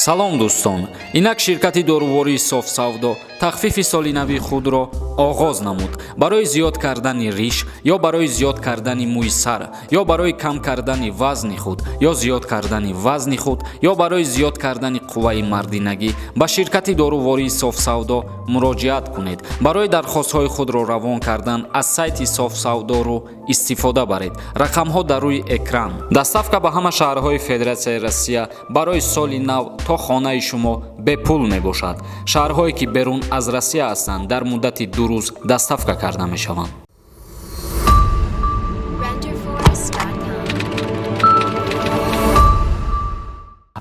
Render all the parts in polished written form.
Салом, дӯстон! Инак ширкати дорувории Софсавдо тахфифи соли нави худро оғоз намуд. Барои зиёд кардани риш ё барои зиёд кардани мӯи сар, ё барои кам кардани вазни худ, ё зиёд кардани вазни худ, ё барои зиёд кардани қувваи мардинагӣ ба ширкати дорувории Софсавдо муроҷиат кунед. Барои дархостҳои худро равон кардан аз сайти Софсавдору истифода баред. Рақамҳо дар рӯи экран. Доставка ба ҳама шаҳрҳои Федератсияи Россия барои соли нав то хонаи шумо бепул мебошад. Шаҳрҳое, ки берун аз Россия ҳастанд, дар муддати 2 рӯз доставка карда мешаванд. Renderforest.com.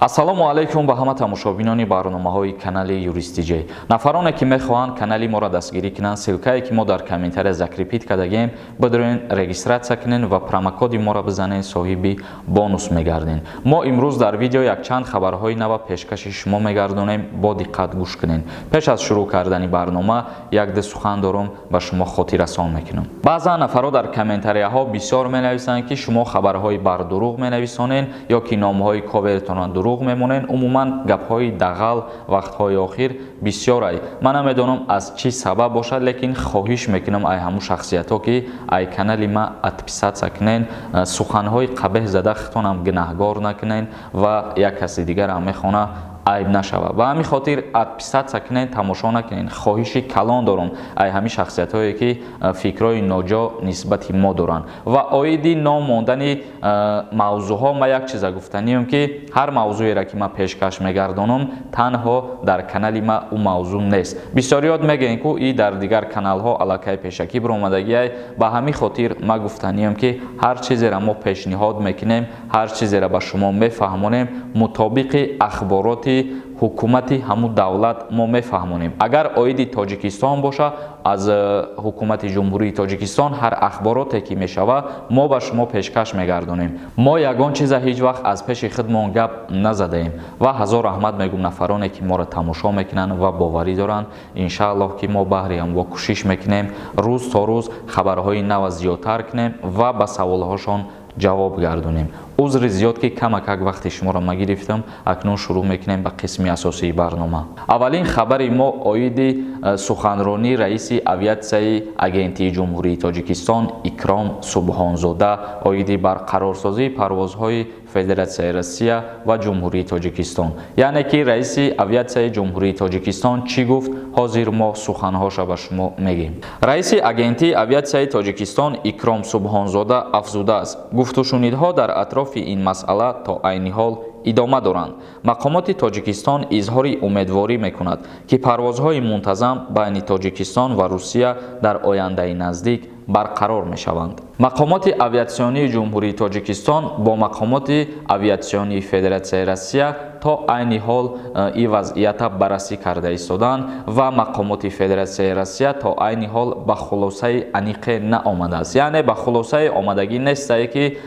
Ассалому алайкум ба ҳама тамошобинони барномаҳои канали Юристиҷей. Нафароне, ки мехоҳанд канали моро дастгирӣ кунанд, ссылка е ки мо дар комментария закрепить кардагем, бидурен, регистрация кунен ва промокоди моро бизанен, соҳиби бонус мегарден. Мо имрӯз дар видео якчанд хабарҳои нава пешкаши шумо мегардонем, бо диққат гӯш кунен. Пеш аз шурӯъ кардани барнома як-ду сухан дорум, ба шумо хотиррасон мекунам. Баъзан нафарҳо дар комментарияҳо бисёр менависанд, ки шумо хабарҳои бардурӯғ менависонен ё ки номҳои ковертонро дурӯғ мемонен. Умуман, гапҳои дағал вақтҳои охир бисёрай. Ман намедонам, аз чӣ сабаб бошад, лекин хоҳиш мекунам ай ҳамун шахсиятҳо, ки ай канали ма отписаться кунен. Суханҳои қабеҳ зада худтонам гунаҳгор накунен ва як каси дигарам мехона, айб нашавад. Ба ҳамин хотир отписаться кунен, тамошо накунен. Хоҳиши калон дорум ай ҳамин шахсиятҳое, ки фикрҳои ноҷо нисбати мо доранд. Ва оиди ном мондани мавзӯъҳо ма як чиза гуфтанием, ки ҳар мавзӯеро, ки ман пешкаш мегардонам, танҳо дар канали ма ӯ мавзӯъ нест. Бисёриёт мегӯянд, ку и дар дигар каналҳо аллакай пешакӣ биромадагиай. Ба ҳамин хотир ма гуфтанием, ки ҳар чизеро мо пешниҳод мекунем, ҳар чизеро ба шумо мефаҳмонем, мутобиқи ахбороти ҳукумати ҳамун давлат мо мефаҳмонем. Агар оиди Тоҷикистон боша, аз ҳукумати Ҷумҳурии Тоҷикистон ҳар ахбороте ки мешавад, мо ба шумо пешкаш мегардонем. Мо ягон чиза ҳеҷ вақт аз пеши худмон гап назадаем. Ва ҳазор раҳмат мегӯм нафароне, ки моро тамошо мекунанд ва боварӣ доранд. Иншааллоҳ, ки мо баҳри ҳамво кӯшиш мекунем, рӯз то рӯз хабарҳои нава зиёдтар кунем ва ба саволҳошон ҷавоб гардонем. Узри зиёд, ки камакак вақти шуморо ма гирифтам. Акнун шурӯъ мекунем ба қисми асосии барнома. Аввалин хабари мо оиди суханронии раиси авиатсияи Агентии Ҷумҳурии Тоҷикистон Икром Субҳонзода оиди барқарорсозии парвозҳои Федератсияи Россия ва Ҷумҳурии Тоҷикистон. Яъне ки раиси авиатсияи Ҷумҳурии Тоҷикистон чӣ гуфт, ҳозир мо суханҳоша ба шумо мегӯем. Раиси Агентии авиатсияи Тоҷикистон Икром Субҳонзода афзудааст, гуфтушунидҳо дар атрофи ин масъала то айни ҳол идома доранд. Мақомоти Тоҷикистон изҳори умедворӣ мекунад, ки парвозҳои мунтазам байни Тоҷикистон ва Русия дар ояндаи наздик барқарор мешаванд. Мақомоти авиатсионии Ҷумҳурии Тоҷикистон бо мақомоти авиатсионии Федератсияи Россия то айни ҳол ин вазъията баррасӣ карда истодаанд ва мақомоти Федератсияи Россия то айни ҳол ба хулосаи аниқе наомадааст, яъне ба хулосаи омадагӣ нестае, ки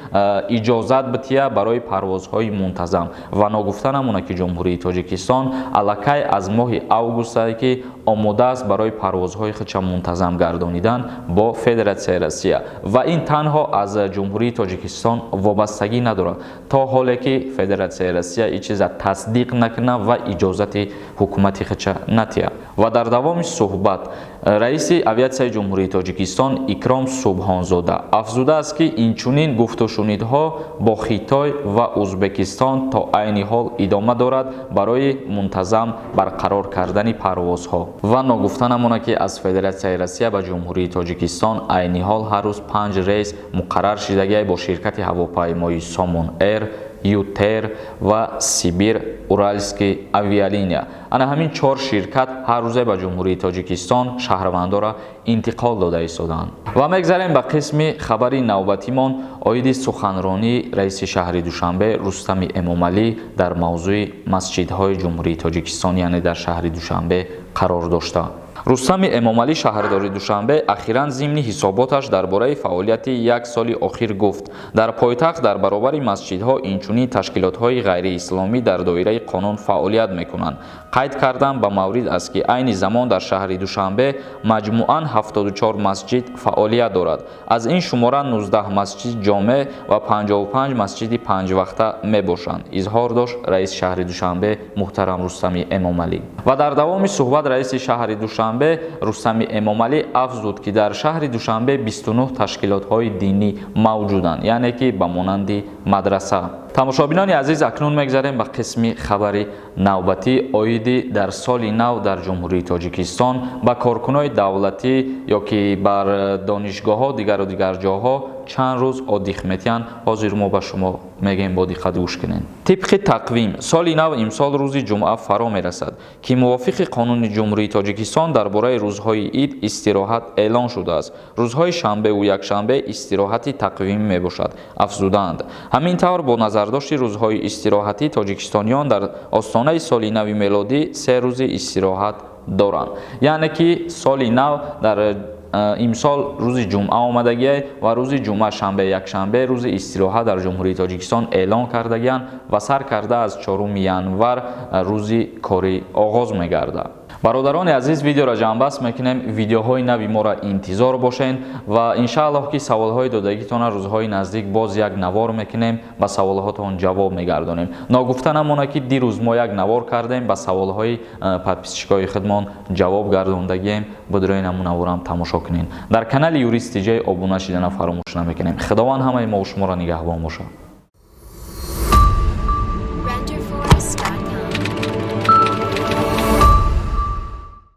иҷозат бития барои парвозҳои мунтазам. Ва ногуфта намона, ки Ҷумҳурии Тоҷикистон аллакай аз моҳи августае, ки омода аст барои парвозҳои худша мунтазам гардонидан бо Федератсияи Россия. Ва ин танҳо аз Ҷумҳурии Тоҷикистон вобастагӣ надорад, то ҳоле ки Федератсияи Россия ин чиза тасдиқ накунад ва иҷозати ҳукумати худша натиҳад. Ва дар давоми суҳбат раиси авиатсияи Ҷумҳурии Тоҷикистон Икром Субҳонзода афзудааст, ки инчунин гуфтушунидҳо бо Хитой ва Узбекистон то айни ҳол идома дорад барои мунтазам барқарор кардани парвозҳо. Ва ногуфта намонад, ки аз Федератсияи Россия ба Ҷумҳурии Тоҷикистон айни ҳол ҳар рӯз панҷ рейс муқаррар шидагиай бо ширкати ҳавопаймоии Сомон Эйр, Ютер ва Сибир Уральский авиалиния. Ана ҳамин чор ширкат ҳар рӯзе ба Ҷумҳурии Тоҷикистон шаҳрвандоро интиқол дода истодаанд. Ва мегзарем ба қисми хабари навбатимон оиди суханронии раиси шаҳри Душанбе Рустами Эмомалӣ дар мавзӯи масҷидҳои Ҷумҳурии Тоҷикистон, яъне дар шаҳри Душанбе қарор дошта. Рустами Эмомалӣ, шаҳрдори Душанбе, ахиран зимни ҳисоботаш дар бораи фаъолияти як соли охир гуфт: дар пойтахт дар баробари масҷидҳо инчунин ташкилотҳои ғайриисломӣ дар доираи қонун фаъолият мекунанд. Қайд кардан ба маврид аст, ки айни замон дар шаҳри Душанбе маҷмӯан 74 масҷид фаъолият дорад. Аз ин шумора 19 масҷид ҷомеъ ва 55 масҷиди панҷвақта мебошанд, изҳор дошт раиси шаҳри Душанбе муҳтарам Рустами Эмомалӣ. Ва дар давоми суҳбат раиси шаҳри Душанбе Рустами Эмомалӣ афзуд, ки дар шаҳри Душанбе 29 ташкилотҳои динӣ мавҷуданд, яъне ки ба монанди мадраса. Тамошобинони азиз, акнун мегзарем ба қисми хабари навбатӣ оиди дар соли нав дар Ҷумҳурии Тоҷикистон ба коркунои давлатӣ ё ки бар донишгоҳҳо, дигару дигар ҷоҳо чанд рӯз отдых метиҳанд. Ҳозир мо ба шумо мегӯем, бо диққат гӯш кунед. Тибқи тақвим, соли нав имсол рӯзи ҷумъа фаро мерасад, ки мувофиқи қонуни Ҷумҳурии Тоҷикистон дар бораи рӯзҳои ид истироҳат эълон шудааст. Рӯзҳои шанбеву якшанбе истироҳати тақвимӣ мебошад, афзудаанд. Ҳамин тавр, бо назардошти рӯзҳои истироҳатӣ, тоҷикистониён дар остонаи соли нави мелодӣ 3 рӯзи истироҳат доранд. Яъне ки соли нав дар имсол рӯзи ҷумъа омадагиай ва рӯзи ҷумъа, шанбе, якшанбе рӯзи истироҳат дар Ҷумҳурии Тоҷикистон эълон кардагианд ва сар карда аз 4 январ рӯзи корӣ оғоз мегардад. Бародарони азиз, видеоро ҷамъбаст мекунем. Видеоҳои нави моро интизор бошед ва иншааллоҳ, ки саволҳои додагитона рӯзҳои наздик боз як навор мекунем, ба саволҳотон ҷавоб мегардонем. Ногуфта намонад, ки дирӯз мо як навор кардем, ба саволҳои подписчикои худмон ҷавоб гардондагием. Будрои намун наворам тамошо кунед. Дар канали Юрист Тиҷай обуна шидана фаромӯш намекунем. Худованд ҳамаи мо шуморо нигаҳбон бошад.